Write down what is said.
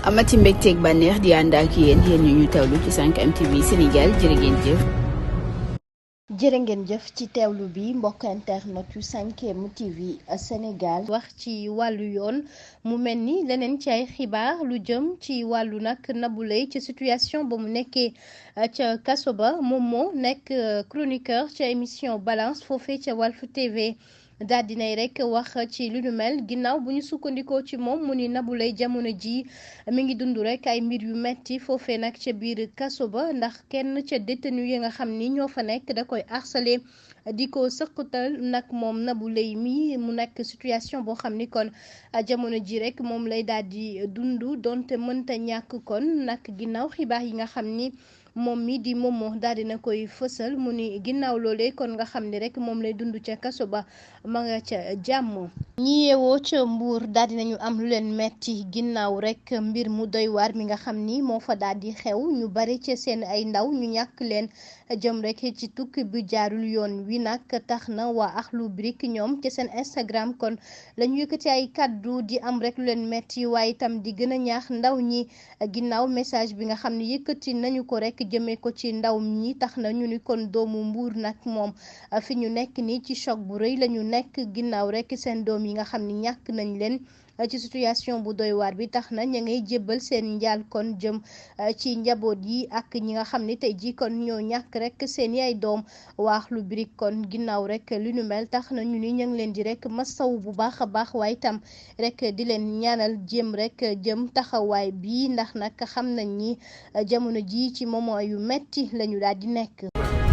amati mbégteeg bànneex di ànd ak yéen ñu teewlu ci 5M TV Sénégal jërë ngeen jëf. jërë ngeen jëf ci teewlu bi mbokk internet yu 5M TV Sénégal. wax ci wàllu yoon mu mel ni leneen ci ay xibaar lu jëm ci wàllu nag Nabou Leye ci situation ba mu nekkee ca kaso ba moom moo nekk chroniqueur ca émission balance foofee ca Walf TV. daal dinay rek wax ci lu nu mel ginnaaw bu ñu sukkandikoo ci moom mu ni Nabou Leye jamono ji mi ngi dund rek ay mbir yu metti foofee nag ca biir kaso ba ndax kenn ca détenu yi nga xam ni ñoo fa nekk da koy harcelé di ko sëqatal nag moom Nabou Leye mi mu nekk situation boo xam ni kon jamono ji rek moom lay daal di dund donte mënta ñàkk kon nag ginnaaw xibaar yi nga xam ni moom mi di Momo daal dina koy fësal mu ni ginnaaw loolee kon nga xam ni rek moom lay dund ca kaso ba ma nga ca jàmm. ñi yeewoo ca Mbuur daal dinañu am lu leen metti ginnaaw rek mbir mu doy waar mi nga xam ni moo fa daal di xew ñu bari ca seen ay ndaw ñu ñàkk leen jëm rek ci tukki bu jaarul yoon wi nag tax na waa Akhlou Brick ñoom ca seen Instagram kon lañu yëkkati ay kàddu di am rek lu leen metti waaye itam di gën a ñaax ndaw ñi ginnaaw message bi nga xam ni yëkkati nañu ko rek jëmee ko ci ndaw ñi tax na ñu ni kon doomu Mbuur nag moom fi ñu nekk ni ci choc bu rëy lañu nekk ginnaaw rek seen doom yi nga xam ni ñàkk nañ leen ci situation bu doy waar bi tax na ña ngay jébbal seen njaal kon jëm ci njaboot yi ak ñi nga xam ni tey jii kon ñoo ñàkk rek seen ay doom waa Akhlou Brick kon ginnaaw rek li nu mel tax na ñu ni ña ngi leen di rek masaw bu baax a baax waaye itam rek di leen ñaanal jéem rek jëm taxawaay bi ndax nag xam nañ ni jamono ji ci moment yu metti lañu daal di nekk.